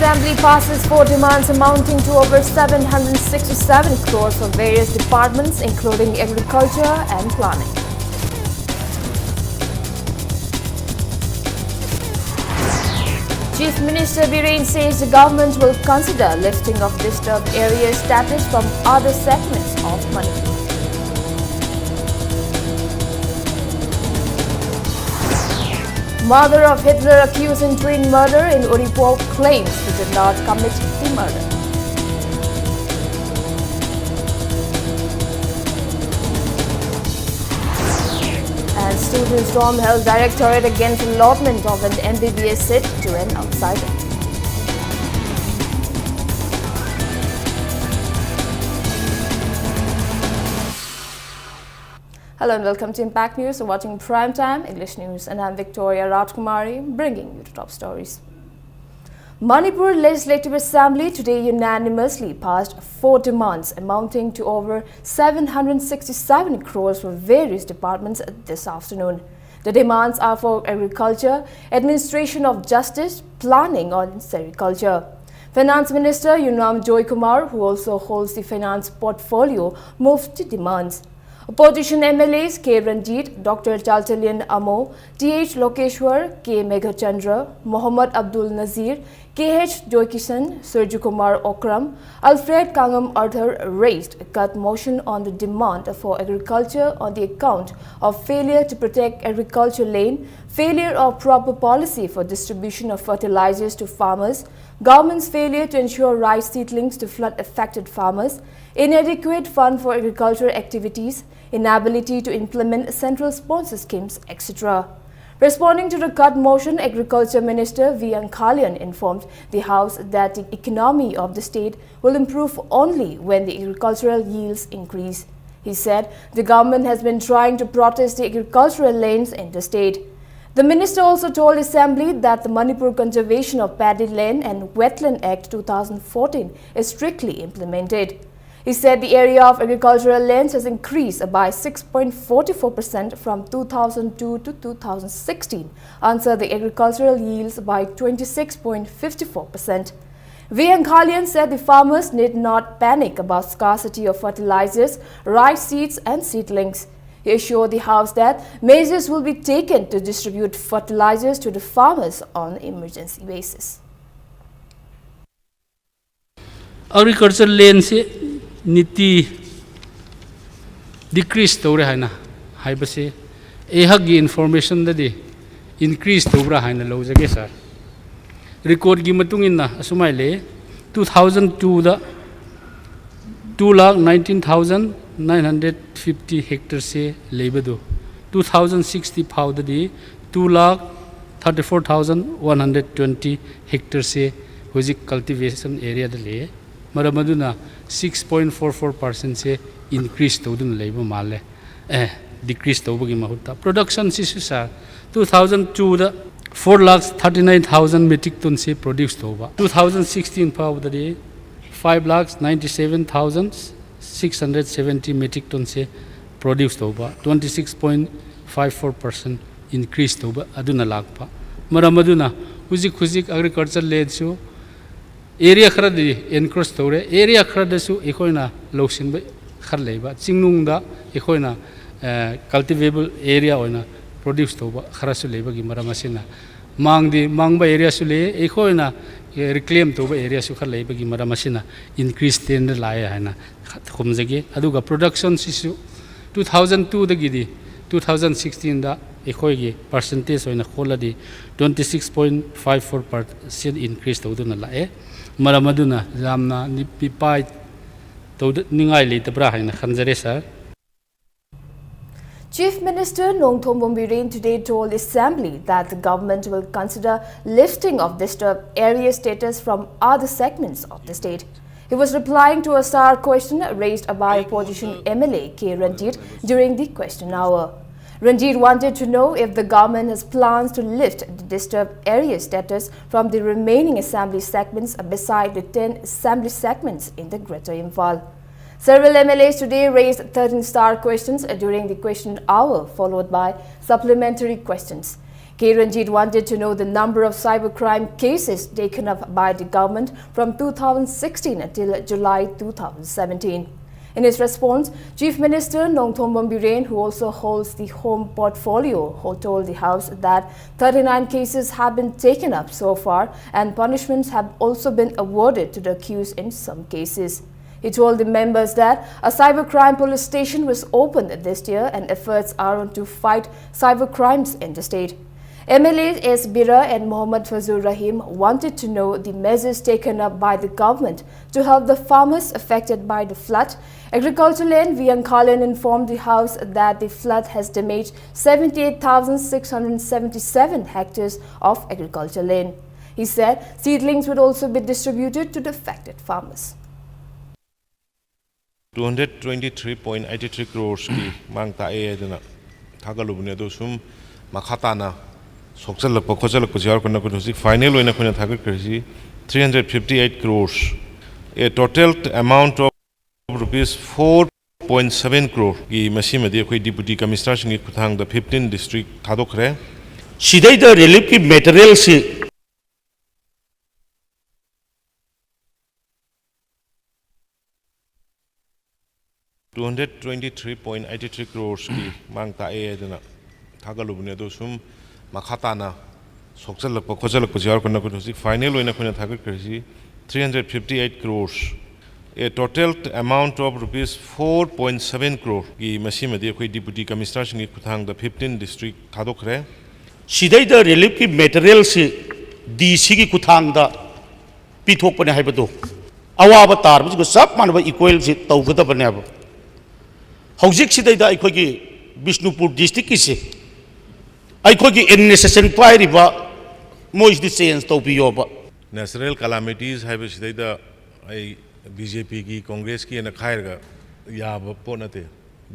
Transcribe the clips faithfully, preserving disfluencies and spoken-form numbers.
Assembly passes four demands amounting to over seven hundred sixty-seven crores for various departments, including agriculture and planning. Chief Minister Biren says the government will consider lifting of disturbed area status from other segments of Manipur. Mother of Hitler accused in twin murder in Uripok claims he did not commit the murder. And students storm Health Directorate against allotment of an M B B S seat to an outsider. Hello and welcome to Impact News. You're watching Prime Time English News, and I'm Victoria Rajkumari, bringing you the top stories. Manipur Legislative Assembly today unanimously passed four demands amounting to over seven hundred sixty-seven crores for various departments this afternoon. The demands are for agriculture, administration of justice, planning on sericulture. Finance Minister Yumnam Joykumar, who also holds the finance portfolio, moved the demands. Opposition M L As K Ranjit, Doctor Chalchalian Amo, T H Lokeshwar, K Meghachandra, Mohammad Abdul Nazir, K H Joykisan, Surjukumar Okram, Alfred Kangam Arthur raised a cut motion on the demand for agriculture on the account of failure to protect agriculture land, failure of proper policy for distribution of fertilizers to farmers, government's failure to ensure rice seedlings to flood affected farmers, inadequate fund for agricultural activities, inability to implement central sponsor schemes, et cetera. Responding to the cut motion, Agriculture Minister V Ankhalian informed the House that the economy of the state will improve only when the agricultural yields increase. He said the government has been trying to protect the agricultural lands in the state. The minister also told assembly that the Manipur Conservation of Paddy Land and Wetland Act two thousand fourteen is strictly implemented. He said the area of agricultural lands has increased by six point four four percent from two thousand two to two thousand sixteen, answered the agricultural yields by twenty-six point five four percent. V N Khalian said the farmers need not panic about scarcity of fertilizers, rice seeds and seedlings. He assured the House that measures will be taken to distribute fertilizers to the farmers on an emergency basis. Agriculture land ꯁꯤ ꯅꯤꯇꯤ decrease ꯇꯧꯔꯦ ꯍꯥꯏꯅ ꯍꯥꯏꯕꯁꯦ ꯑꯩꯍꯥꯛꯀꯤ information ꯗꯗꯤ increase ꯇꯧꯕ꯭ꯔꯥ ꯍꯥꯏꯅ ꯂꯧꯖꯒꯦ sir꯫ Record ꯀꯤ ꯃꯇꯨꯡ ꯏꯟꯅ ꯑꯁꯨꯃꯥꯏ ꯂꯩ, two thousand two ꯗ two lakh nineteen thousand nine hundred fifty hectare ꯁꯦ ꯂꯩꯕꯗꯨ two thousand sixteen ꯐꯥꯎꯗꯗꯤ two lakh thirty four thousand one hundred twenty hectare ꯁꯦ ꯍꯧꯖꯤꯛ cultivation area ꯗ ꯂꯩꯌꯦ꯫ ꯃꯔꯝ ꯑꯗꯨꯅ six point four four percent ꯁꯦ increase ꯇꯧꯗꯨꯅ ꯂꯩꯕ ꯃꯥꯜꯂꯦ꯫ ꯑꯦ, decrease ꯇꯧꯕꯒꯤ ꯃꯍꯨꯠꯇ production ꯁꯤꯁꯨ sir, two thousand two ꯗ four lakh thirty nine thousand metric ton ꯁꯦ produce ꯇꯧꯕ, two thousand sixteen ꯐꯥꯎꯕꯗꯗꯤ five lakh ninety seven thousand six hundred seventy metric ton ꯁꯦ produce ꯇꯧꯕ, twenty six point five four percent increase ꯇꯧꯕ ꯑꯗꯨꯅ ꯂꯥꯛꯄ꯫ ꯃꯔꯝ ꯑꯗꯨꯅ ꯍꯧꯖꯤꯛ ꯍꯧꯖꯤꯛ agriculture land ꯁꯨ area ꯈꯔꯗꯤ encroach ꯇꯧꯔꯦ, area ꯈꯔꯗꯁꯨ ꯑꯩꯈꯣꯏꯅ ꯂꯧꯁꯤꯟꯕ ꯈꯔ ꯂꯩꯕ, ꯆꯤꯡꯅꯨꯡꯗ ꯑꯩꯈꯣꯏꯅ cultivable area ꯑꯣꯏꯅ produce ꯇꯧꯕ ꯈꯔꯁꯨ ꯂꯩꯕꯒꯤ ꯃꯔꯝ ꯑꯁꯤꯅ ꯃꯥꯡꯗꯤ ꯃꯥꯡꯕ area ꯁꯨ ꯂꯩ, ꯑꯩꯈꯣꯏꯅ reclaim ꯇꯧꯕ area ꯁꯨ ꯈꯔ ꯂꯩꯕꯒꯤ ꯃꯔꯝ ꯑꯁꯤꯅ increase trend ꯗ ꯂꯥꯛꯑꯦ ꯍꯥꯏꯅ ꯈꯨꯝꯖꯒꯦ꯫ ꯑꯗꯨꯒ production ꯁꯤꯁꯨ two thousand two ꯗꯒꯤꯗꯤ two thousand sixteen ꯗ ꯑꯩꯈꯣꯏꯒꯤ percentage ꯑꯣꯏꯅ ꯈꯣꯜꯂꯗꯤ twenty six point five four percent increase ꯇꯧꯗꯨꯅ ꯂꯥꯛꯑꯦ꯫ ꯃꯔꯝ ꯑꯗꯨꯅ ꯌꯥꯝꯅ ꯅꯤꯄꯤꯄꯥꯏ ꯇꯧꯅꯤꯡꯉꯥꯏ ꯂꯩꯇꯕ꯭ꯔꯥ ꯍꯥꯏꯅ ꯈꯟꯖꯔꯦ sir꯫ Chief Minister Nongthombam Biren today told Assembly that the government will consider lifting of disturbed area status from other segments of the state. He was replying to a star question raised by opposition M L A K Ranjit during the question hour. Ranjit wanted to know if the government has plans to lift the disturbed area status from the remaining assembly segments beside the ten assembly segments in the Greater Imphal. Several M L As today raised thirteen star questions during the question hour, followed by supplementary questions. K Ranjit wanted to know the number of cybercrime cases taken up by the government from two thousand sixteen until July two thousand seventeen. In his response, Chief Minister Nongthombam Biren, who also holds the home portfolio, who told the House that thirty-nine cases have been taken up so far and punishments have also been awarded to the accused in some cases. He told the members that a cybercrime police station was opened this year and efforts are on to fight cybercrimes in the state. M L As Bira and Mohammad Fazul Rahim wanted to know the measures taken up by the government to help the farmers affected by the flood. Agriculture Lane Viangkalen informed the House that the flood has damaged seventy-eight thousand six hundred seventy-seven hectares of agriculture land. He said seedlings would also be distributed to the affected farmers. Two hundred twenty three point eighty three crores ꯀꯤ ꯃꯥꯡ ꯇꯥꯛꯑꯦ ꯍꯥꯏꯗꯅ ꯊꯥꯒꯠꯂꯨꯕꯅꯦ꯫ ꯑꯗꯣ ꯁꯨꯝ ꯃꯈꯥ ꯇꯥꯅ ꯁꯣꯛꯆꯜꯂꯛꯄ ꯈꯣꯠꯆꯜꯂꯛꯄꯁꯨ ꯌꯥꯎꯔꯛꯄꯅ ꯑꯩꯈꯣꯏꯅ ꯍꯧꯖꯤꯛ ꯐꯥꯏꯅꯦꯜ ꯑꯣꯏꯅ ꯑꯩꯈꯣꯏꯅ ꯊꯥꯒꯠꯈ꯭ꯔꯤꯁꯤ three hundred fifty eight crores, a total amount of rupees four point seven crore ꯒꯤ ꯃꯁꯤꯃꯗꯤ ꯑꯩꯈꯣꯏ ꯗꯤꯄꯨꯇꯤ ꯀꯃꯤꯁꯅꯔꯁꯤꯡꯒꯤ ꯈꯨꯠꯊꯥꯡꯗ fifteen district ꯊꯥꯗꯣꯛꯈ꯭ꯔꯦ꯫ ꯁꯤꯗꯩꯗ ꯔꯤꯂꯤꯐꯀꯤ ꯃꯦꯇꯔꯤꯌꯦꯜꯁꯤ Two hundred twenty three point eighty three crores ꯀꯤ ꯃꯥꯡ ꯇꯥꯛꯑꯦ ꯍꯥꯏꯗꯅ ꯊꯥꯒꯠꯂꯨꯕꯅꯦ꯫ ꯑꯗꯣ ꯁꯨꯝ ꯃꯈꯥ ꯇꯥꯅ ꯁꯣꯛꯆꯜꯂꯛꯄ ꯈꯣꯠꯆꯜꯂꯛꯄꯁꯨ ꯌꯥꯎꯔꯛꯄꯅ ꯑꯩꯈꯣꯏꯅ ꯍꯧꯖꯤꯛ ꯐꯥꯏꯅꯦꯜ ꯑꯣꯏꯅ ꯑꯩꯈꯣꯏꯅ ꯊꯥꯒꯠꯈ꯭ꯔꯤꯁꯤ three hundred fifty eight crores, a total amount of rupees four point seven crore ꯒꯤ ꯃꯁꯤꯃꯗꯤ ꯑꯩꯈꯣꯏ ꯗꯤꯄꯨꯇꯤ ꯀꯃꯤꯁꯅꯔꯁꯤꯡꯒꯤ ꯈꯨꯠꯊꯥꯡꯗ fifteen district ꯊꯥꯗꯣꯛꯈ꯭ꯔꯦ꯫ ꯁꯤꯗꯩꯗ ꯔꯤꯂꯤꯐꯀꯤ ꯃꯦꯇꯔꯤꯌꯦꯜꯁꯤ ꯗꯤ ꯁꯤꯒꯤ ꯈꯨꯠꯊꯥꯡꯗ ꯄꯤꯊꯣꯛꯄꯅꯦ ꯍꯥꯏꯕꯗꯣ, ꯑꯋꯥꯕ ꯇꯥꯔꯕꯁꯤꯡꯒ ꯆꯞ ꯃꯥꯟꯅꯕ ꯏꯀ꯭ꯋꯦꯜꯁꯤ ꯇꯧꯒꯗꯕꯅꯦꯕ꯫ ꯍꯧꯖꯤꯛꯁꯤꯗꯩꯗ ꯑꯩꯈꯣꯏꯒꯤ ꯕꯤꯁꯅꯨꯄꯨꯔ ꯗꯤꯁꯇ꯭ꯔꯤꯛꯀꯤꯁꯤ ꯑꯩꯈꯣꯏꯒꯤ ꯑꯦꯗꯃꯤꯅꯤꯁꯇ꯭ꯔꯦꯁꯟ ꯄꯥꯏꯔꯤꯕ ꯃꯣꯏꯁꯤꯗꯤ ꯆꯦꯟꯖ ꯇꯧꯕꯤꯌꯣꯕ꯫ Natural calamities ꯍꯥꯏꯕꯁꯤꯗꯩꯗ ꯑꯩ ꯕꯤ ꯖꯦ ꯄꯤꯒꯤ ꯀꯣꯡꯒ꯭ꯔꯦꯁꯀꯤꯅ ꯈꯥꯏꯔꯒ ꯌꯥꯕ ꯄꯣꯠ ꯅꯠꯇꯦ꯫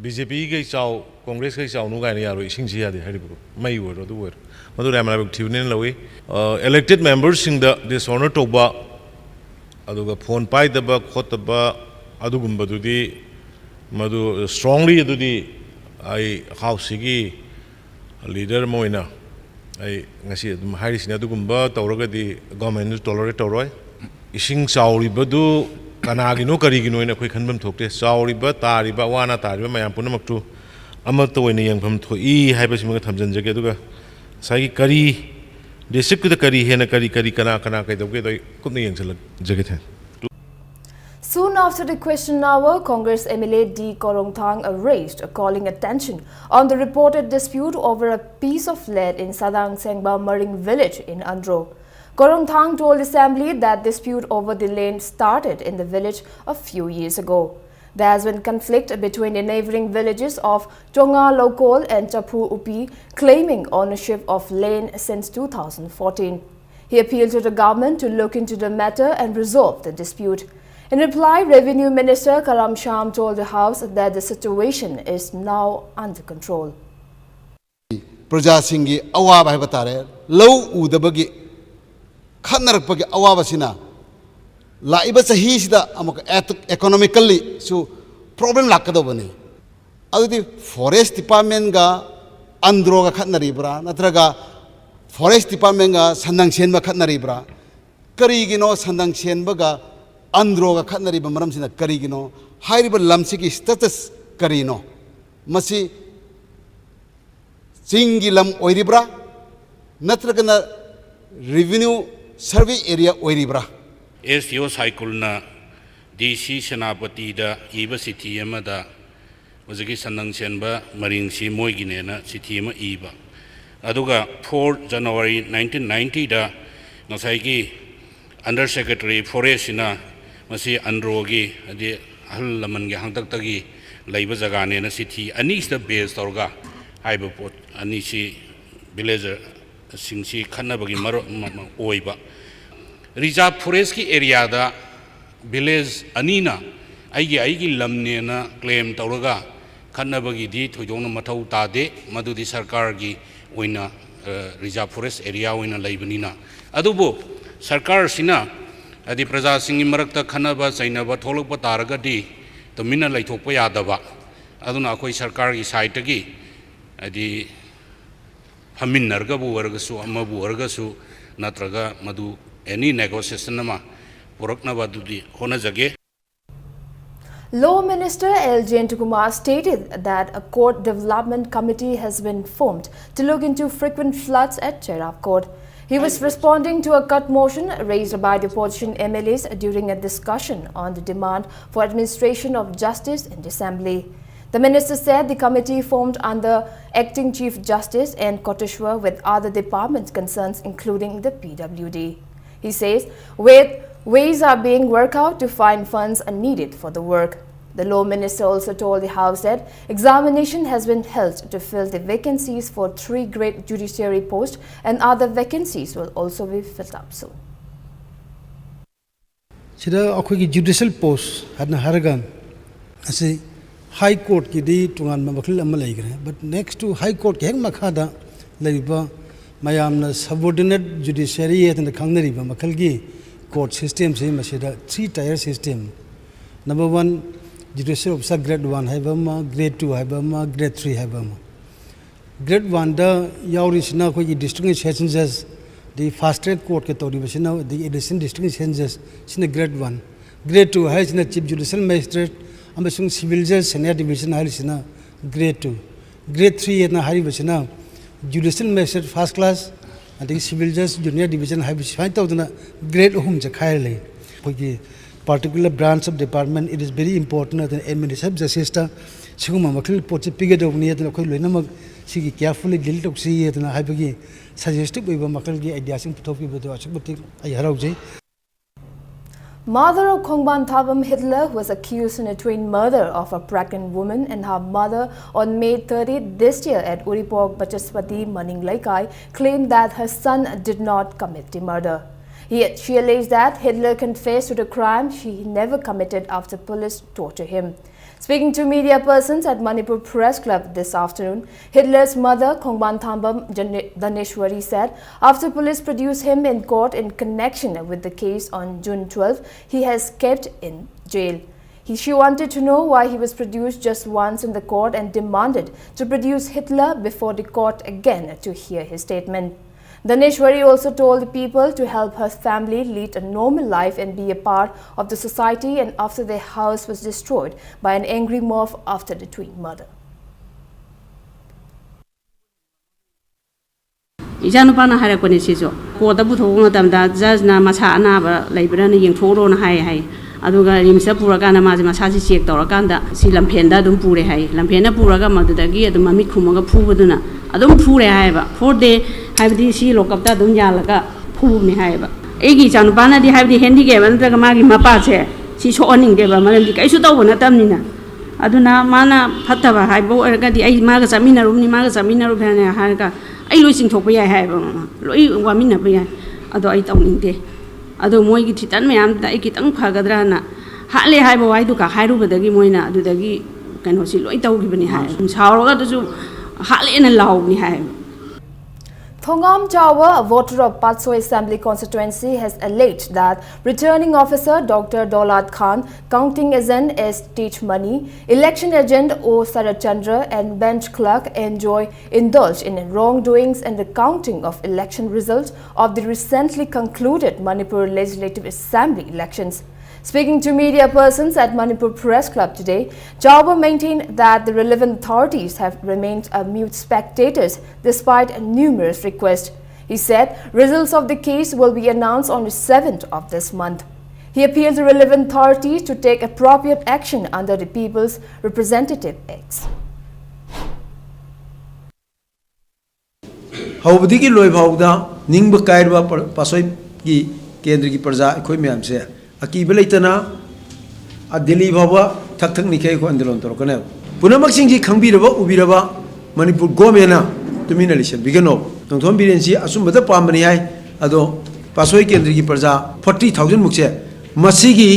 ꯕꯤ ꯖꯦ ꯄꯤꯒꯩ ꯆꯥꯎ, ꯀꯣꯡꯒ꯭ꯔꯦꯁꯈꯩ ꯆꯥꯎꯅꯨ ꯀꯥꯏꯅ ꯌꯥꯔꯣꯏ꯫ ꯏꯁꯤꯡꯁꯤ ꯌꯥꯗꯦ ꯍꯥꯏꯔꯤꯕꯀꯣ, ꯃꯩ ꯑꯣꯏꯔꯣ ꯑꯗꯨ ꯑꯣꯏꯔꯣ, ꯃꯗꯨ ꯌꯥꯝ ꯂꯥꯏꯕꯛ ꯊꯤꯕꯅꯦꯅ ꯂꯧꯏ꯫ ꯏꯂꯦꯛꯇꯦꯗ ꯃꯦꯝꯕꯔꯁꯤꯡꯗ ꯗꯤꯁꯑꯣꯅꯔ ꯇꯧꯕ, ꯑꯗꯨꯒ ꯐꯣꯟ ꯄꯥꯏꯗꯕ ꯈꯣꯠꯇꯕ, ꯑꯗꯨꯒꯨꯝꯕꯗꯨꯗꯤ, ꯃꯗꯨ strongly ꯑꯗꯨꯗꯤ ꯑꯩ ꯍꯥꯎꯁꯁꯤꯒꯤ ꯂꯤꯗꯔ ꯑꯃ ꯑꯣꯏꯅ ꯑꯩ ꯉꯁꯤ ꯑꯗꯨꯝ ꯍꯥꯏꯔꯤꯁꯤꯅꯤ꯫ ꯑꯗꯨꯒꯨꯝꯕ ꯇꯧꯔꯒꯗꯤ ꯒꯣꯔꯃꯦꯟꯁꯨ ꯇꯣꯂꯔꯦꯠ ꯇꯧꯔꯣꯏ꯫ ꯏꯁꯤꯡ ꯆꯥꯎꯔꯤꯕꯗꯨ ꯀꯅꯥꯒꯤꯅꯣ ꯀꯔꯤꯒꯤꯅꯣ ꯍꯥꯏꯅ ꯑꯩꯈꯣꯏ ꯈꯟꯐꯝ ꯊꯣꯛꯇꯦ꯫ ꯆꯥꯎꯔꯤꯕ, ꯇꯥꯔꯤꯕ, ꯑꯋꯥ ꯑꯅꯥ ꯇꯥꯔꯤꯕ ꯃꯌꯥꯝ ꯄꯨꯝꯅꯃꯛꯇꯨ ꯑꯃꯠꯇ ꯑꯣꯏꯅ ꯌꯦꯡꯐꯝ ꯊꯣꯛꯏ ꯍꯥꯏꯕꯁꯤꯃꯒ ꯊꯝꯖꯤꯟꯖꯒꯦ꯫ ꯑꯗꯨꯒ ꯉꯁꯥꯏꯒꯤ ꯀꯔꯤ ꯗꯤꯁꯇ꯭ꯔꯤꯛꯇꯨꯗ ꯀꯔꯤ ꯍꯦꯟꯅ ꯀꯔꯤ ꯀꯔꯤ ꯀꯅꯥ ꯀꯅꯥ ꯀꯩꯗꯧꯒꯦꯗꯣ ꯑꯩ ꯀꯨꯞꯅ ꯌꯦꯡꯁꯤꯜꯂꯛꯖꯒꯦ꯫ Thank you. Soon after the question hour, Congress M L A D Korongthang raised, calling attention on the reported dispute over a piece of land in Sadang Sengba Maring village in Andro. Korongthang told assembly that dispute over the land started in the village a few years ago. There has been conflict between the neighboring villages of Tonga Lokol and Chaphu Upi, claiming ownership of land since two thousand fourteen. He appealed to the government to look into the matter and resolve the dispute. In reply, Revenue Minister Karam Sham told the House that the situation is now under control. ꯄ꯭ꯔꯖꯥꯁꯤꯡꯒꯤ ꯑꯋꯥꯕ ꯍꯥꯏꯕ ꯇꯥꯔꯦ, ꯂꯧ ꯎꯗꯕꯒꯤ ꯈꯠꯅꯔꯛꯄꯒꯤ ꯑꯋꯥꯕꯁꯤꯅ ꯂꯥꯛꯏꯕ ꯆꯍꯤꯁꯤꯗ ꯑꯃꯨꯛ economically ꯁꯨ problem ꯂꯥꯛꯀꯗꯧꯕꯅꯤ꯫ ꯑꯗꯨꯗꯤ forest department ꯒ ꯑꯟꯗ꯭ꯔꯣꯒ ꯈꯠꯅꯔꯤꯕ꯭ꯔꯥ, ꯅꯠꯇ꯭ꯔꯒ forest department ꯒ ꯁꯟꯗꯪ ꯁꯦꯟꯕ ꯈꯠꯅꯔꯤꯕ꯭ꯔꯥ? ꯀꯔꯤꯒꯤꯅꯣ ꯁꯟꯗꯪ ꯁꯦꯟꯕꯒ ꯑꯟꯗ꯭ꯔꯣꯒ ꯈꯠꯅꯔꯤꯕ ꯃꯔꯝꯁꯤꯅ ꯀꯔꯤꯒꯤꯅꯣ? ꯍꯥꯏꯔꯤꯕ ꯂꯝꯁꯤꯒꯤ status ꯀꯔꯤꯅꯣ? ꯃꯁꯤ ꯆꯤꯡꯒꯤ ꯂꯝ ꯑꯣꯏꯔꯤꯕ꯭ꯔꯥ, ꯅꯠꯇ꯭ꯔꯒꯅ revenue survey area ꯑꯣꯏꯔꯤꯕ꯭ꯔꯥ? S D ꯑꯣ ꯁꯥꯏꯀꯨꯜꯅ ꯗꯤ ꯁꯤ ꯁꯦꯅꯥꯄꯇꯤꯗ ꯏꯕ ꯆꯤꯊꯤ ꯑꯃꯗ ꯍꯧꯖꯤꯛꯀꯤ ꯁꯟꯗꯪ ꯁꯦꯟꯕ ꯃꯔꯤꯡꯁꯤ ꯃꯣꯏꯒꯤꯅꯦꯅ ꯆꯤꯊꯤ ꯑꯃ ꯏꯕ꯫ ꯑꯗꯨꯒ four January nineteen ninety ꯗ ꯉꯁꯥꯏꯒꯤ Under Secretary Forest ꯁꯤꯅ ꯃꯁꯤ ꯑꯟꯗ꯭ꯔꯣꯒꯤ, ꯍꯥꯏꯗꯤ ꯑꯍꯜ ꯂꯃꯟꯒꯤ ꯍꯥꯛꯇꯛꯇꯒꯤ ꯂꯩꯕ ꯖꯒꯥꯅꯦꯅ ꯆꯤꯊꯤ ꯑꯅꯤꯁꯤꯗ base ꯇꯧꯔꯒ ꯍꯥꯏꯕ ꯄꯣꯠ ꯑꯅꯤꯁꯤ villager ꯁꯤꯡꯁꯤ ꯈꯠꯅꯕꯒꯤ ꯃꯔꯝ ꯑꯃ ꯑꯣꯏꯕ꯫ Reserve Forest ꯀꯤ area ꯗ village ꯑꯅꯤꯅ ꯑꯩꯒꯤ, ꯑꯩꯒꯤ ꯂꯝꯅꯦꯅ claim ꯇꯧꯔꯒ ꯈꯠꯅꯕꯒꯤꯗꯤ ꯊꯣꯏꯗꯣꯛꯅ ꯃꯊꯧ ꯇꯥꯗꯦ, ꯃꯗꯨꯗꯤ ꯁꯔꯀꯥꯔꯒꯤ ꯑꯣꯏꯅ, ꯑ, Reserve Forest area ꯑꯣꯏꯅ ꯂꯩꯕꯅꯤꯅ꯫ ꯑꯗꯨꯕꯨ ꯁꯔꯀꯥꯔꯁꯤꯅ ꯍꯥꯏꯗꯤ ꯄ꯭ꯔꯖꯥꯁꯤꯡꯒꯤ ꯃꯔꯛꯇ ꯈꯠꯅꯕ ꯆꯩꯅꯕ ꯊꯣꯛꯂꯛꯄ ꯇꯥꯔꯒꯗꯤ ꯇꯨꯃꯤꯟꯅ ꯂꯩꯊꯣꯛꯄ ꯌꯥꯗꯕ, ꯑꯗꯨꯅ ꯑꯩꯈꯣꯏ ꯁꯔꯀꯥꯔꯒꯤ ꯁꯥꯏꯠꯇꯒꯤ ꯍꯥꯏꯗꯤ ꯐꯝꯃꯤꯟꯅꯔꯒꯕꯨ ꯑꯣꯏꯔꯒꯁꯨ, ꯑꯃꯕꯨ ꯑꯣꯏꯔꯒꯁꯨ, ꯅꯠꯇ꯭ꯔꯒ ꯃꯗꯨ ꯑꯦꯅꯤ ꯅꯦꯒꯣꯁꯤꯌꯦꯁꯟ ꯑꯃ ꯄꯨꯔꯛꯅꯕ ꯑꯗꯨꯗꯤ ꯍꯣꯠꯅꯖꯒꯦ꯫ Law Minister L Jayantakumar stated that a court development committee has been formed to look into frequent floods at Cherab Court. He was responding to a cut motion raised by the opposition M L As during a discussion on the demand for administration of justice in the assembly. The minister said the committee formed under Acting Chief Justice N Koteshwar with other department concerns, including the P W D. He says with ways are being worked out to find funds are needed for the work. The law minister also told the House that examination has been held to fill the vacancies for three grade judiciary posts and other vacancies will also be filled up soon. ꯁꯤꯗ ꯑꯩꯈꯣꯏꯒꯤ ꯖꯨꯗꯤꯁꯤꯌꯦꯜ ꯄꯣꯁ ꯍꯥꯏꯅ ꯍꯥꯏꯔꯒ ꯑꯁꯤ ꯍꯥꯏ ꯀꯣꯔꯠꯀꯤꯗꯤ ꯇꯣꯉꯥꯟꯕ ꯃꯈꯜ ꯑꯃ ꯂꯩꯈ꯭ꯔꯦ꯫ But next to ꯍꯥꯏ ꯀꯣꯔꯠꯀꯤ ꯍꯦꯛ ꯃꯈꯥꯗ ꯂꯩꯔꯤꯕ ꯃꯌꯥꯝꯅ ꯁꯕꯑꯣꯔꯗꯤꯅꯦꯠ ꯖꯨꯗꯤꯁꯤꯌꯔꯤ ꯍꯥꯏꯗꯅ ꯈꯪꯅꯔꯤꯕ ꯃꯈꯜꯒꯤ ꯀꯣꯔꯠ ꯁꯤꯁꯇꯦꯝꯁꯤ ꯃꯁꯤꯗ three tier system, number one, judicial officer grade one ꯍꯥꯏꯕ ꯑꯃ, grade two ꯍꯥꯏꯕ ꯑꯃ, grade three ꯍꯥꯏꯕ ꯑꯃ꯫ Grade one ꯗ ꯌꯥꯎꯔꯤꯁꯤꯅ ꯑꯩꯈꯣꯏꯒꯤ ꯗꯤꯁꯇ꯭ꯔꯤꯛ ꯁꯦꯁꯟ ꯖꯖ, ꯑꯗꯒꯤ ꯐꯥꯁ ꯇ꯭ꯔꯦꯛ ꯀꯣꯔꯠꯀ ꯇꯧꯔꯤꯕꯁꯤꯅ, ꯑꯗꯒꯤ ꯑꯦꯗꯤꯁꯅꯦꯜ ꯗꯤꯁꯇ꯭ꯔꯤꯛ ꯁꯦꯁꯟ ꯖꯖ, ꯁꯤꯅ grade one꯫ Grade two ꯍꯥꯏꯔꯤꯁꯤꯅ ꯆꯤꯐ ꯖꯨꯗꯤꯁꯤꯌꯦꯜ ꯃꯦꯖꯤꯁꯇ꯭ꯔꯦꯠ ꯑꯃꯁꯨꯡ ꯁꯤꯚꯤꯜ ꯖꯖ ꯁꯦꯅꯤꯌꯔ ꯗꯤꯕꯤꯖꯟ ꯍꯥꯏꯔꯤꯁꯤꯅ grade two꯫ Grade three ꯍꯥꯏꯅ ꯍꯥꯏꯔꯤꯕꯁꯤꯅ ꯖꯨꯗꯤꯁꯤꯌꯦꯜ ꯃꯦꯖꯤꯁꯇ꯭ꯔꯦꯠ ꯐꯥꯔꯁ ꯀ꯭ꯂꯥꯁ, ꯑꯗꯒꯤ ꯁꯤꯚꯤꯜ ꯖꯖ ꯖꯨꯅꯤꯌꯔ ꯗꯤꯕꯤꯖꯟ ꯍꯥꯏꯕ ꯁꯨꯃꯥꯏꯅ ꯇꯧꯗꯅ grade ꯑꯍꯨꯝꯁꯦ ꯈꯥꯏꯔ ꯂꯩ꯫ ꯑꯩꯈꯣꯏꯒꯤ particular branch of department, it is very important ꯑꯗꯨꯅ ꯑꯦꯗꯃꯤꯅꯤꯁꯇ꯭ꯔꯦꯇꯤꯚ ꯖꯁꯇꯤꯁꯇ ꯁꯤꯒꯨꯝꯕ ꯃꯈꯜꯒꯤ ꯄꯣꯠꯁꯤ ꯄꯤꯒꯗꯧꯕꯅꯤ, ꯑꯗꯨꯅ ꯑꯩꯈꯣꯏ ꯂꯣꯏꯅꯃꯛ ꯁꯤꯒꯤ ꯀꯦꯌꯔꯐꯨꯜꯂꯤ ꯗꯤꯜ ꯇꯧꯁꯤ ꯑꯗꯨꯅ ꯍꯥꯏꯕꯒꯤ ꯁꯖꯦꯁꯇꯤꯚ ꯑꯣꯏꯕ ꯃꯈꯜꯒꯤ ꯑꯥꯏꯗꯤꯌꯥꯁꯤꯡ ꯄꯨꯊꯣꯛꯄꯤꯕꯗꯣ ꯑꯁꯨꯛꯀꯤ ꯃꯇꯤꯛ ꯑꯩ ꯍꯔꯥꯎꯖꯩ꯫ Mother of Khongban Thabam Hitler, who was accused in a twin murder of a pregnant woman and her mother on May thirtieth this year at Uripok Bachaspati Maning Leikai, claimed that her son did not commit the murder. Yet she alleged that Hitler confessed to the crime she never committed after police torture him. Speaking to media persons at Manipur Press Club this afternoon, Hitler's mother, Khongban Thambam Jane- Daneshwari, said after police produced him in court in connection with the case on June twelfth, he has kept in jail. He, she wanted to know why he was produced just once in the court and demanded to produce Hitler before the court again to hear his statement. Daneshwari also told the people to help her family lead a normal life and be a part of the society, and after their house was destroyed by an angry mob after the twin mother. ꯏꯆꯥꯅꯨꯄꯥꯅ ꯍꯥꯏꯔꯛꯄꯅꯦ ꯁꯤꯁꯨ꯫ ꯀꯣꯔꯠꯇ ꯄꯨꯊꯣꯛꯄ ꯃꯇꯝꯗ ꯖꯖꯅ ꯃꯁꯥ ꯑꯅꯥꯕ ꯂꯩꯕ꯭ꯔꯥꯅ ꯌꯦꯡꯊꯣꯛꯎꯔꯣꯅ ꯍꯥꯏ ꯍꯥꯏ꯫ ꯑꯗꯨꯒ ꯔꯤꯝꯁꯇ ꯄꯨꯔꯀꯥꯟꯗ ꯃꯥꯁꯦ ꯃꯁꯥꯁꯦ ꯆꯦꯛ ꯇꯧꯔꯀꯥꯟꯗ ꯁꯤ ꯂꯝꯐꯦꯟꯗ ꯑꯗꯨꯝ ꯄꯨꯔꯦ ꯍꯥꯏ꯫ ꯂꯝꯐꯦꯟꯗ ꯄꯨꯔꯒ ꯃꯗꯨꯗꯒꯤ ꯑꯗꯨꯝ ꯃꯃꯤꯠ ꯈꯨꯝꯃꯒ ꯐꯨꯕꯗꯨꯅ ꯑꯗꯨꯝ ꯐꯨꯔꯦ ꯍꯥꯏꯌꯦꯕ꯫ ꯐꯣꯔ ꯗꯦ ꯍꯥꯏꯕꯗꯤ ꯁꯤ ꯂꯣꯀꯞꯇ ꯑꯗꯨꯝ ꯌꯥꯜꯂꯒ ꯐꯨꯕꯅꯦ ꯍꯥꯏꯌꯦꯕ꯫ ꯑꯩꯒꯤ ꯏꯆꯥꯅꯨꯄꯥꯅꯗꯤ ꯍꯥꯏꯕꯗꯤ ꯍꯦꯟꯗꯤꯀꯦꯞ ꯅꯠꯇ꯭ꯔꯒ ꯃꯥꯒꯤ ꯃꯄꯥꯁꯦ ꯁꯤ ꯁꯣꯛꯍꯟꯅꯤꯡꯗꯦꯕ, ꯃꯔꯝꯗꯤ ꯀꯩꯁꯨ ꯇꯧꯕ ꯅꯠꯇꯕꯅꯤꯅ꯫ ꯑꯗꯨꯅ ꯃꯥꯅ ꯐꯠꯇꯕ ꯍꯥꯏꯕ ꯑꯣꯏꯔꯒꯗꯤ ꯑꯩ ꯃꯥꯒ ꯆꯠꯃꯤꯟꯅꯔꯨꯕꯅꯤ, ꯃꯥꯒ ꯆꯠꯃꯤꯟꯅꯔꯨꯕꯅꯤ ꯍꯥꯏꯔꯒ ꯑꯩ ꯂꯣꯏ ꯆꯤꯡꯊꯣꯛꯄ ꯌꯥꯏ ꯍꯥꯏꯌꯦꯕ ꯃꯃꯥ꯫ ꯂꯣꯏ ꯋꯥꯃꯤꯟꯅꯕ ꯌꯥꯏ꯫ ꯑꯗꯣ ꯑꯩ ꯇꯧꯅꯤꯡꯗꯦ꯫ ꯑꯗꯣ ꯃꯣꯏꯒꯤ ꯊꯤꯇꯟ ꯃꯌꯥꯝꯗꯨꯗ ꯑꯩ ꯈꯤꯇꯪ ꯐꯒꯗ꯭ꯔꯅ ꯍꯥꯠꯂꯦ ꯍꯥꯏꯕ ꯋꯥꯍꯩꯗꯨ ꯈꯛ ꯍꯥꯏꯔꯨꯕꯗꯒꯤ ꯃꯣꯏꯅ ꯑꯗꯨꯗꯒꯤ ꯀꯩꯅꯣꯁꯤ ꯂꯣꯏ ꯇꯧꯈꯤꯕꯅꯤ ꯍꯥꯏ꯫ ꯁꯥꯎꯔꯒ ꯑꯗꯨꯁꯨ ꯍꯥꯠꯂꯦꯅ ꯂꯥꯎꯕꯅꯤ ꯍꯥꯏꯌꯦꯕ꯫ Thongam Chawa, a voter of Patsoi Assembly Constituency, has alleged that returning officer Doctor Daulad Khan, counting agent S Teach Mani, election agent O Sarat Chandra, and bench clerk Enjoy indulged in wrongdoings in the counting of election results of the recently concluded Manipur Legislative Assembly elections. Speaking to media persons at Manipur Press Club today, Chawa maintained that the relevant authorities have remained a mute spectators despite numerous requests. He said results of the case will be announced on the seventh of this month. He appealed to relevant authorities to take appropriate action under the People's Representative Acts. ꯍꯧꯕꯗꯒꯤ ꯂꯣꯏ ꯐꯥꯎꯕꯗ ꯅꯤꯡꯕ ꯀꯥꯏꯔꯕ ꯄꯥꯁꯣꯏꯒꯤ ꯀꯦꯟꯗ꯭ꯔꯒꯤ ꯄ꯭ꯔꯖꯥ ꯑꯩꯈꯣꯏ ꯃꯌꯥꯝꯁꯦ ꯑꯀꯤꯕ ꯂꯩꯇꯅ ꯗꯤꯜꯂꯤ ꯐꯥꯎꯕ ꯊꯛ ꯊꯛ ꯅꯤꯛꯈꯩ ꯑꯩꯈꯣꯏ ꯑꯟꯗꯣꯂꯟ ꯇꯧꯔꯛꯀꯅꯦꯕ꯫ ꯄꯨꯝꯅꯃꯛꯁꯤꯡꯁꯤ ꯈꯪꯕꯤꯔꯕ ꯎꯕꯤꯔꯕ ꯃꯅꯤꯄꯨꯔ ꯒꯣꯔꯃꯦꯟꯅ ꯇꯨꯃꯤꯟꯅ ꯂꯩꯁꯟꯕꯤꯒꯅꯣ꯫ ꯅꯣꯡꯊꯣꯝ ꯕꯤꯔꯦꯟꯁꯤ ꯑꯆꯨꯝꯕꯗ ꯄꯥꯝꯕꯅꯤ ꯍꯥꯏ꯫ ꯑꯗꯣ ꯄꯥꯁꯣꯏ ꯀꯦꯟꯗ꯭ꯔꯒꯤ ꯄ꯭ꯔꯖꯥ ꯐꯣꯔꯇꯤ ꯊꯥꯎꯖꯟ ꯃꯨꯛꯁꯦ ꯃꯁꯤꯒꯤ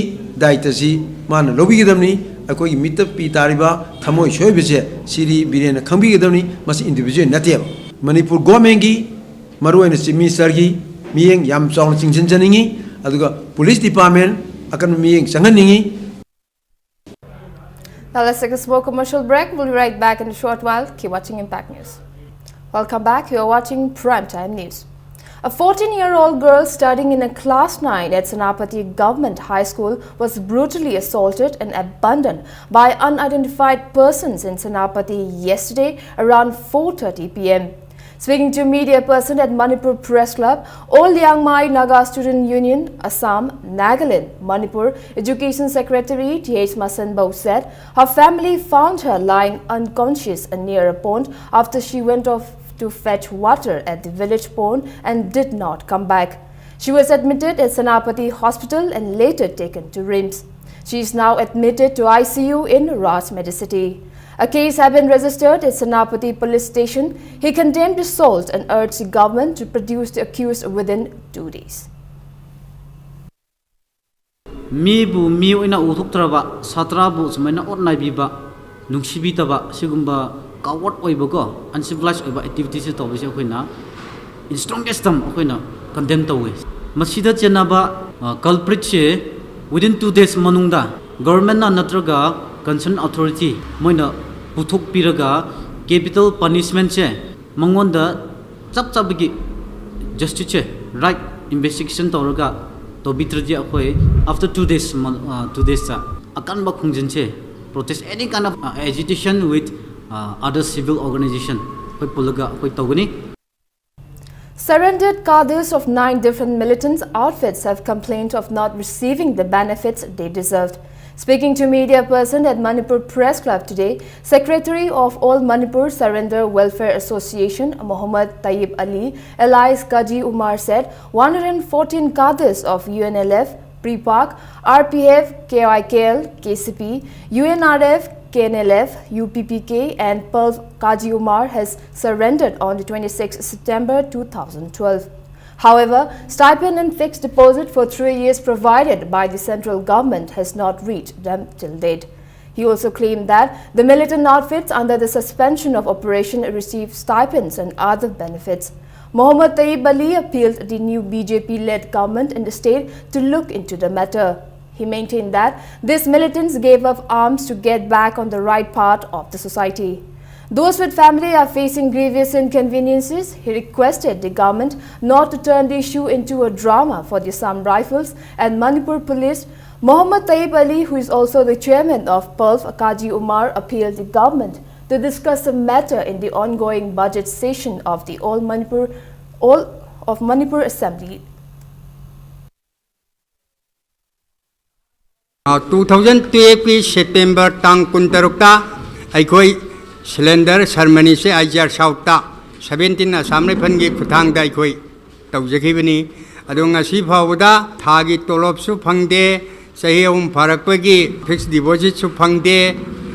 ꯗꯥꯏꯇꯁꯤ ꯃꯥꯅ ꯂꯧꯕꯤꯒꯗꯕꯅꯤ꯫ ꯑꯩꯈꯣꯏꯒꯤ ꯃꯤꯠꯇ ꯄꯤ ꯇꯥꯔꯤꯕ ꯊꯃꯣꯏ ꯁꯣꯏꯕꯁꯦ ꯁꯤꯗꯤ ꯕꯤꯔꯦꯟꯅ ꯈꯪꯕꯤꯒꯗꯕꯅꯤ꯫ ꯃꯁꯤ individual ꯅꯠꯇꯦꯕ꯫ ꯃꯅꯤꯄꯨꯔ ꯒꯣꯔꯃꯦꯟꯒꯤ, ꯃꯔꯨꯑꯣꯏꯅ ꯆꯤꯐ ꯃꯤꯅꯤꯁꯇꯔꯒꯤ ꯃꯤꯠꯌꯦꯡ ꯌꯥꯝ ꯆꯥꯎꯅ ꯆꯤꯡꯁꯤꯟꯖꯅꯤꯡꯉꯤ꯫ ꯑꯗꯨꯒ ꯄꯨꯂꯤꯁ ꯗꯤꯄꯥꯔꯠꯃꯦꯟ ꯑꯀꯟꯕ ꯃꯤꯠꯌꯦꯡ ꯆꯪꯍꯟꯅꯤꯡꯉꯤ꯫ Now let's take a small commercial break. We'll be right back in a short while. Keep watching Impact News. Welcome back. You're watching Primetime News. A fourteen-year-old girl studying in a class nine at Senapati Government High School was brutally assaulted and abandoned by unidentified persons in Senapati yesterday around four thirty p m. Speaking to media person at Manipur Press Club, All Liangmai Naga Student Union, Assam, Nagaland, Manipur Education Secretary Th Masanbo said her family found her lying unconscious near a pond after she went off to fetch water at the village pond and did not come back. She was admitted at Senapati Hospital and later taken to RIMS. She is now admitted to I C U in Raj Medicity. A case has been registered at Senapati Police Station. He condemned the assault and urged the government to produce the accused within two days. ꯃꯤꯕꯨ ꯃꯤ ꯑꯣꯏꯅ ꯎꯊꯣꯛꯇ꯭ꯔꯕ, ꯁꯥꯇ꯭ꯔꯕꯨ ꯁꯨꯃꯥꯏꯅ ꯑꯣꯠ ꯅꯥꯏꯕꯤꯕ, ꯅꯨꯡꯁꯤꯕꯤꯗꯕ, ꯁꯤꯒꯨꯝꯕ coward ꯑꯣꯏꯕꯀꯣ, uncivilized ꯑꯣꯏꯕ activities ꯁꯦ ꯇꯧꯕꯁꯦ ꯑꯩꯈꯣꯏꯅ in strongest term ꯑꯩꯈꯣꯏꯅ condemn ꯇꯧꯋꯤ꯫ ꯃꯁꯤꯗ ꯆꯦꯟꯅꯕ culprit ꯁꯦ within two days ꯃꯅꯨꯡꯗ government ꯅ ꯅꯠꯇ꯭ꯔꯒ concern authority ꯃꯣꯏꯅ ꯄꯨꯊꯣꯛꯄꯤꯔꯒ capital punishment ꯁꯦ ꯃꯉꯣꯟꯗ ꯆꯞ ꯆꯥꯕꯒꯤ justice ꯁꯦ right investigation ꯇꯧꯔꯒ ꯇꯧꯕꯤꯗ꯭ꯔꯗꯤ ꯑꯩꯈꯣꯏ after two days, two days ꯇ ꯑꯀꯟꯕ ꯈꯣꯡꯖꯪꯁꯦ, protest, any kind of agitation with other civil organization ꯑꯩꯈꯣꯏ ꯄꯨꯜꯂꯒ ꯑꯩꯈꯣꯏ ꯇꯧꯒꯅꯤ꯫ Surrendered cadres of nine different militant outfits have complained of not receiving the benefits they deserved. Speaking to media person at Manipur Press Club today, Secretary of All Manipur Surrender Welfare Association, Mohammad Tayyib Ali, alias Kaji Umar, said one hundred fourteen cadres of U N L F, PREPAK, R P F, K I K L, K C P, U N R F, K N L F, U P P K and PULF Kaji Umar has surrendered on the twenty-sixth September two thousand twelve. However, stipend and fixed deposit for three years provided by the central government has not reached them till date. He also claimed that the militant outfits under the suspension of operation receive stipends and other benefits. Mohammad Taib Ali appealed the new B J P-led government in the state to look into the matter. He maintained that these militants gave up arms to get back on the right path of the society. Those with family are facing grievous inconveniences. He requested the government not to turn the issue into a drama for the Assam Rifles and Manipur Police. Mohammad Taib Ali, who is also the chairman of PULF, Kazi Umar, appealed the government to discuss the matter in the ongoing budget session of the All Manipur, All of Manipur Assembly. Two thousand ꯇꯨꯌꯦꯜꯐꯀꯤ September ꯇꯥꯡ ꯀꯨꯟꯇꯔꯨꯛꯇ ꯑꯩꯈꯣꯏ cylinder ꯁꯔꯃꯅꯤꯁꯦ I G R ꯁꯥꯎꯠꯇ seventeen Assam ꯔꯥꯏꯐꯜꯒꯤ ꯈꯨꯠꯊꯥꯡꯗ ꯑꯩꯈꯣꯏ ꯇꯧꯖꯈꯤꯕꯅꯤ꯫ ꯑꯗꯣ ꯉꯁꯤ ꯐꯥꯎꯕꯗ ꯊꯥꯒꯤ ꯇꯣꯂꯣꯞꯁꯨ ꯐꯪꯗꯦ, ꯆꯍꯤ ꯑꯍꯨꯝ ꯐꯥꯔꯛꯄꯒꯤ ꯐꯤꯛꯁ ꯗꯤꯄꯣꯖꯤꯠꯁꯨ ꯐꯪꯗꯦ꯫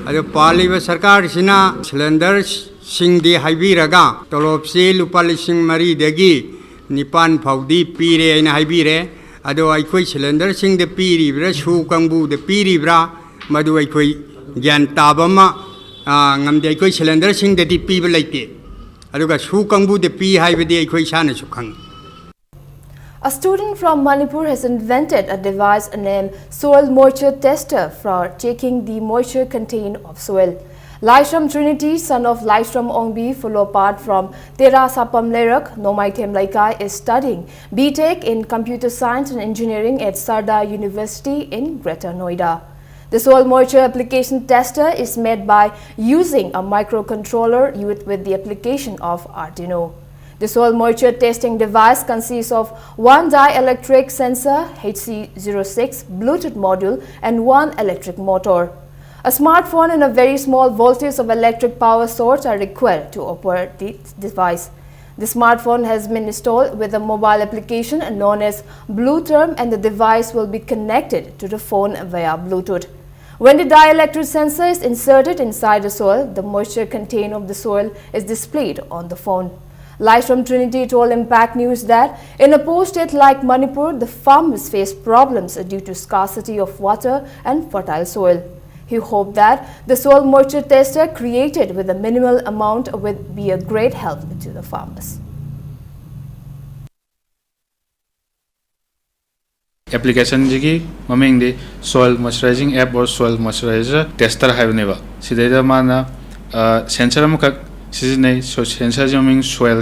ꯑꯗꯣ ꯄꯥꯜꯂꯤꯕ ꯁꯔꯀꯥꯔꯁꯤꯅ ꯁꯤꯂꯤꯟꯗꯔꯁꯤꯡꯗꯤ ꯍꯥꯏꯕꯤꯔꯒ ꯇꯣꯂꯣꯞꯁꯤ ꯂꯨꯄꯥ ꯂꯤꯁꯤꯡ ꯃꯔꯤꯗꯒꯤ ꯅꯤꯄꯥꯟ ꯐꯥꯎꯗꯤ ꯄꯤꯔꯦ ꯍꯥꯏꯅ ꯍꯥꯏꯕꯤꯔꯦ꯫ ꯑꯗꯣ ꯑꯩꯈꯣꯏ ꯁꯤꯂꯤꯟꯗꯔꯁꯤꯡꯗ ꯄꯤꯔꯤꯕ꯭ꯔꯥ, ꯁꯨ ꯀꯥꯡꯕꯨꯗ ꯄꯤꯔꯤꯕ꯭ꯔꯥ, ꯃꯗꯨ ꯑꯩꯈꯣꯏ ꯒ꯭ꯌꯥꯟ ꯇꯥꯕ ꯑꯃ, ꯑ, ꯉꯝꯗꯦ꯫ ꯑꯩꯈꯣꯏ ꯁꯤꯂꯤꯟꯗꯔꯁꯤꯡꯗꯗꯤ ꯄꯤꯕ ꯂꯩꯇꯦ, ꯑꯗꯨꯒ ꯁꯨ ꯀꯥꯡꯕꯨꯗ ꯄꯤ ꯍꯥꯏꯕꯗꯤ ꯑꯩꯈꯣꯏ ꯏꯁꯥꯅꯁꯨ ꯈꯪꯉꯤ꯫ A student from Manipur has invented a device named soil moisture tester for checking the moisture content of soil. Laishram Trinity, son of Laishram Ongbi Fulopad from Tera Sapam Lerak, Nomaithem Laikai, is studying B Tech in Computer Science and Engineering at Sardar University in Greater Noida. The soil moisture application tester is made by using a microcontroller with, with the application of Arduino. The soil moisture testing device consists of one dielectric sensor, H C zero six, Bluetooth module, and one electric motor. A smartphone and a very small voltage of electric power source are required to operate the device. The smartphone has been installed with a mobile application known as Blue Term, and the device will be connected to the phone via Bluetooth. When the dielectric sensor is inserted inside the soil, the moisture content of the soil is displayed on the phone. Laishram Trinity told Impact News that in a poor state like Manipur, the farmers face problems due to scarcity of water and fertile soil. He hoped that the soil moisture tester created with a minimal amount would be a great help to the farmers. ꯑꯦꯄ꯭ꯂꯤꯀꯦꯁꯟꯁꯤꯒꯤ ꯃꯃꯤꯡꯗꯤ Soil Moisturizing App or Soil Moisturizer Tester ꯍꯥꯏꯕꯅꯦꯕ꯫ ꯁꯤꯗꯩꯗ ꯃꯥꯅ sensor ꯑꯃꯈꯛ ꯁꯤꯖꯤꯟꯅꯩ꯫ ꯁꯦꯟꯁꯔꯁꯤ ꯃꯃꯤꯡ Soil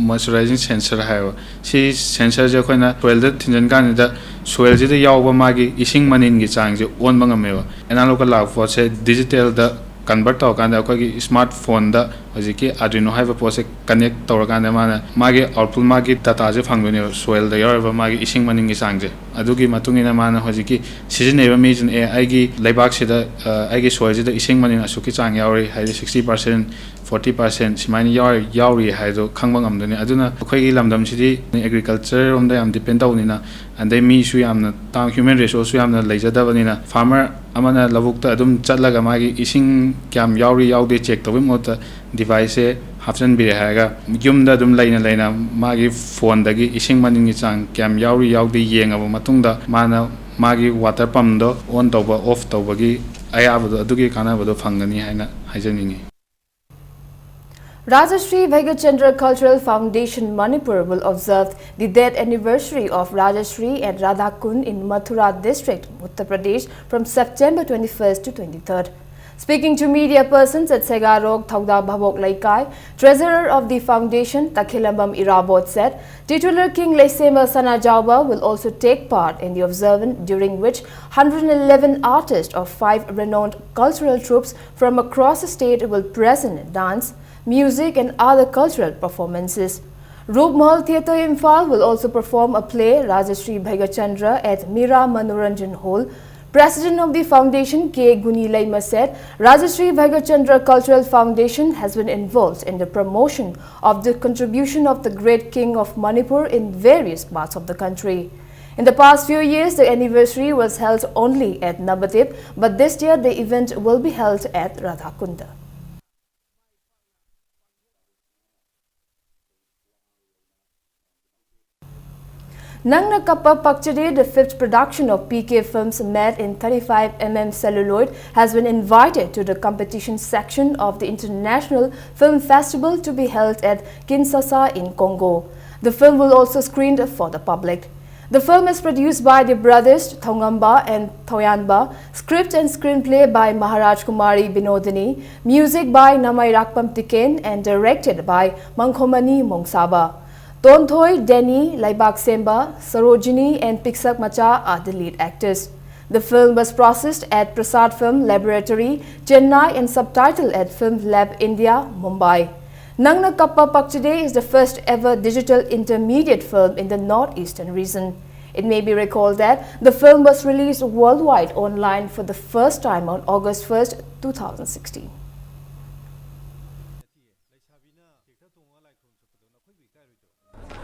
Moisturizing Sensor ꯍꯥꯏꯌꯦꯕ꯫ ꯁꯤ ꯁꯦꯟꯁꯔꯁꯦ ꯑꯩꯈꯣꯏꯅ ꯁꯣꯏꯜꯗ ꯊꯤꯟꯖꯤꯟ ꯀꯥꯟꯁꯤꯗ ꯁꯣꯏꯜꯁꯤꯗ ꯌꯥꯎꯕ ꯃꯥꯒꯤ ꯏꯁꯤꯡ ꯃꯅꯤꯟꯒꯤ ꯆꯥꯡꯁꯦ ꯑꯣꯟꯕ ꯉꯝꯃꯦꯕ꯫ ꯑꯦꯅꯥꯂꯣꯛꯀ ꯂꯥꯛꯄ ꯄꯣꯠꯁꯦ ꯗꯤꯖꯤꯇꯦꯜꯗ ꯀꯟꯚꯔꯠ ꯇꯧꯔꯀꯥꯟꯗ ꯑꯩꯈꯣꯏꯒꯤ ꯁ꯭ꯃꯥꯔꯠ ꯐꯣꯟꯗ ꯍꯧꯖꯤꯛꯀꯤ Arduino ꯍꯥꯏꯕ ꯄꯣꯠꯁꯦ ꯀꯅꯦꯛ ꯇꯧꯔꯀꯥꯟꯗ ꯃꯥꯅ ꯃꯥꯒꯤ ꯑꯥꯎꯠꯄꯨꯠ, ꯃꯥꯒꯤ ꯗꯇꯥꯁꯦ ꯐꯪꯗꯣꯏꯅꯦꯕ, ꯁꯣꯏꯜꯗ ꯌꯥꯎꯔꯤꯕ ꯃꯥꯒꯤ ꯏꯁꯤꯡ ꯃꯅꯤꯟꯒꯤ ꯆꯥꯡꯁꯦ꯫ ꯑꯗꯨꯒꯤ ꯃꯇꯨꯡ ꯏꯟꯅ ꯃꯥꯅ ꯍꯧꯖꯤꯛꯀꯤ ꯁꯤꯖꯤꯟꯅꯔꯤꯕ ꯃꯤꯁꯤꯅ, "ꯑꯦ, ꯑꯩꯒꯤ ꯂꯩꯕꯥꯛꯁꯤꯗ, ꯑ, ꯑꯩꯒꯤ ꯁꯣꯏꯜꯁꯤꯗ ꯏꯁꯤꯡ ꯃꯅꯤꯟ ꯑꯁꯨꯛꯀꯤ ꯆꯥꯡ ꯌꯥꯎꯔꯤ", ꯍꯥꯏꯗꯤ sixty percent, forty percent ꯁꯨꯃꯥꯏꯅ ꯌꯥꯎꯔꯤ, ꯌꯥꯎꯔꯤ ꯍꯥꯏꯗꯣ ꯈꯪꯕ ꯉꯝꯗꯣꯏꯅꯤ꯫ ꯑꯗꯨꯅ ꯑꯩꯈꯣꯏꯒꯤ ꯂꯝꯗꯝꯁꯤꯗꯤ ꯑꯦꯒ꯭ꯔꯤꯀꯜꯆꯔ ꯔꯣꯝꯗ ꯌꯥꯝ ꯗꯤꯄꯦꯟ ꯇꯧꯕꯅꯤꯅ, ꯑꯗꯩ ꯃꯤꯁꯨ ꯌꯥꯝꯅ ꯇꯥꯡ-, human resource ꯁꯨ ꯌꯥꯝꯅ ꯂꯩꯖꯗꯕꯅꯤꯅ, ꯐꯥꯔꯃꯔ ꯑꯃꯅ ꯂꯧꯕꯨꯛꯇ ꯑꯗꯨꯝ ꯆꯠꯂꯒ ꯃꯥꯒꯤ ꯏꯁꯤꯡ ꯀꯌꯥꯝ ꯌꯥꯎꯔꯤ ꯌꯥꯎꯗꯦ ꯆꯦꯛ ꯇꯧꯕꯒꯤ ꯃꯍꯨꯠꯇ, ꯗꯤꯚꯥꯏꯁꯁꯦ ꯍꯥꯞꯆꯤꯟꯕꯤꯔꯦ ꯍꯥꯏꯔꯒ, ꯌꯨꯝꯗ ꯑꯗꯨꯝ ꯂꯩꯅ ꯂꯩꯅ ꯃꯥꯒꯤ ꯐꯣꯟꯗꯒꯤ ꯏꯁꯤꯡ ꯃꯅꯤꯟꯒꯤ ꯆꯥꯡ ꯀꯌꯥꯝ ꯌꯥꯎꯔꯤ ꯌꯥꯎꯗꯦ ꯌꯦꯡꯉꯕ ꯃꯇꯨꯡꯗ, ꯃꯥꯅ ꯃꯥꯒꯤ ꯋꯥꯇꯔ ꯄꯝꯗꯣ ꯑꯣꯟ ꯇꯧꯕ, ꯑꯣꯐ ꯇꯧꯕꯒꯤ ꯑꯌꯥꯕꯗꯣ, ꯑꯗꯨꯒꯤ ꯀꯥꯟꯅꯕꯗꯣ ꯐꯪꯒꯅꯤ ꯍꯥꯏꯅ ꯍꯥꯏꯖꯅꯤꯡꯉꯤ꯫ Rajashri Bhagyachandra Cultural Foundation Manipur will observe the death anniversary of Rajashri and Radhakund in Mathura district, Uttar Pradesh, from September twenty-first to twenty-third. Speaking to media persons at Segarok Thaudal Bhabok Leikai, treasurer of the foundation, Takhilambam Irabot, said titular King Leisema Sanajaoba will also take part in the observance, during which hundred eleven artists of five renowned cultural troupes from across the state will present dance, music and other cultural performances. Rupmahal Theatre Imphal will also perform a play, Rajashri Bhagyachandra, at Mira Manoranjan Hall. President of the foundation, K Guni Leima, said Rajashri Bhagyachandra Cultural Foundation has been involved in the promotion of the contribution of the great king of Manipur in various parts of the country. In the past few years, the anniversary was held only at Nabadip, but this year the event will be held at Radhakunda. Nangna Kappa Pakchade, the fifth production of P K Films made in thirty-five millimeter celluloid, has been invited to the competition section of the International Film Festival to be held at Kinshasa in Congo. The film will also screened for the public. The film is produced by the brothers Thongamba and Thoyanba, script and screenplay by Maharaj Kumari Binodini, music by Namai Rakpam Tiken and directed by Mangkhomani Mongsaba. Tonthoi, Denny, Laibak Semba, Sarojini and Piksak Macha are the lead actors. The film was processed at Prasad Film Laboratory, Chennai and subtitled at Film Lab India, Mumbai. Nangna Kappa Pakchade is the first ever digital intermediate film in the northeastern region. It may be recalled that the film was released worldwide online for the first time on August first, two thousand sixteen.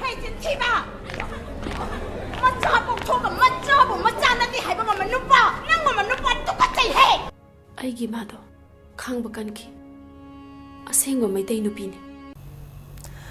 ꯍꯦ, ꯆꯤꯟꯊꯤꯕ! ꯃꯆꯥ ꯄꯣꯛꯊꯣꯛꯑꯒ ꯃꯆꯥꯕꯨ ꯃꯆꯥ ꯅꯠꯇꯦ ꯍꯥꯏꯕ ꯉꯝꯕ ꯅꯨꯄꯥ, ꯅꯪꯒꯨꯝꯕ ꯅꯨꯄꯥ ꯇꯨꯀꯠꯆꯩꯍꯦ! ꯑꯩꯒꯤ ꯏꯃꯥꯗꯣ ꯈꯥꯡꯕ ꯀꯟꯈꯤ꯫ ꯑꯁꯦꯡꯕ ꯃꯩꯇꯩ ꯅꯨꯄꯤꯅꯤ꯫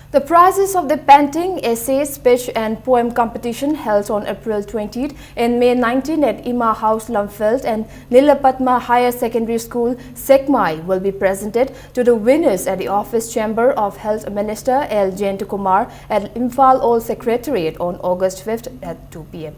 The prizes of the painting, essay, speech and poem competition held on April twentieth and May nineteenth at Ima House, Lamphelt and Nilapatma Higher Secondary School, Sekmai, will be presented to the winners at the office chamber of Health Minister L Jayantakumar at Imphal Old Secretariat on August fifth at two p.m.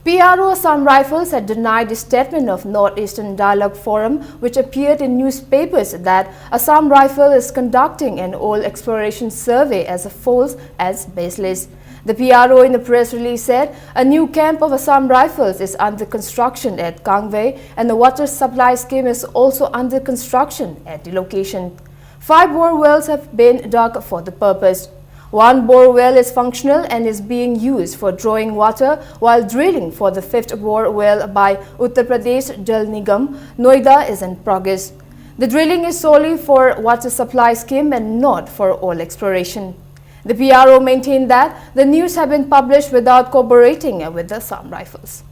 P R O Assam Rifles had denied the statement of North Eastern Dialogue Forum, which appeared in newspapers, that Assam Rifle is conducting an oil exploration survey as a false and baseless. The P R O in the press release said a new camp of Assam Rifles is under construction at Kangvei and the water supply scheme is also under construction at the location. Five bore wells have been dug for the purpose. One bore well is functional and is being used for drawing water, while drilling for the fifth bore well by Uttar Pradesh Jal Nigam, Noida, is in progress. The drilling is solely for water supply scheme and not for oil exploration. The P R O maintained that the news have been published without corroborating with the Assam Rifles.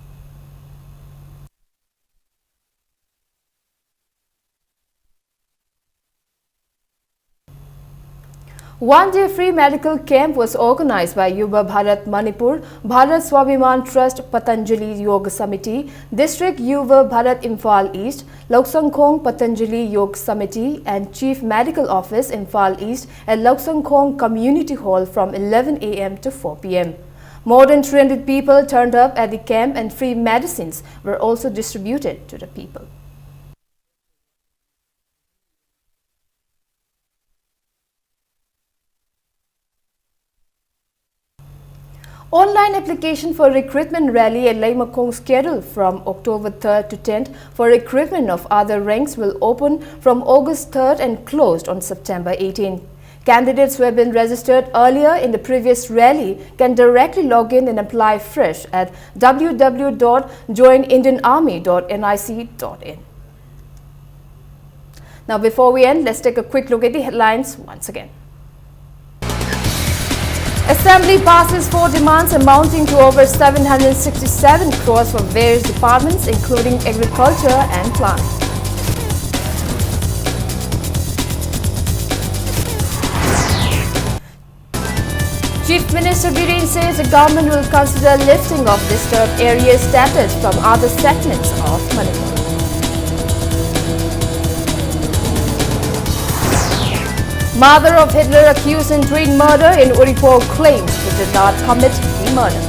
One-day free medical camp was organized by Yuva Bharat Manipur, Bharat Swabhiman Trust, Patanjali Yoga Samiti, District Yuva Bharat Imphal East, Loksangkhong Patanjali Yoga Samiti and Chief Medical Office Imphal East at Loksangkhong Community Hall from eleven a m to four p m. More than three hundred people turned up at the camp and free medicines were also distributed to the people. Online application for recruitment rally at Leimakhong scheduled from October third to tenth for recruitment of other ranks will open from August third and closed on September eighteenth. Candidates who have been registered earlier in the previous rally can directly log in and apply fresh at w w w dot join indian army dot n i c dot in. Now, before we end, let's take a quick look at the headlines once again. Assembly passes four demands amounting to over seven hundred sixty-seven crores for various departments, including agriculture and planning. Chief Minister Biren says the government will consider lifting of disturbed area status from other segments of Manipur. Mother of Hitler accused in twin murder in Uripur claims he did not commit the murder.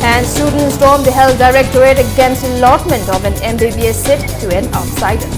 And students stormed the Health Directorate against allotment of an M B B S seat to an outsider.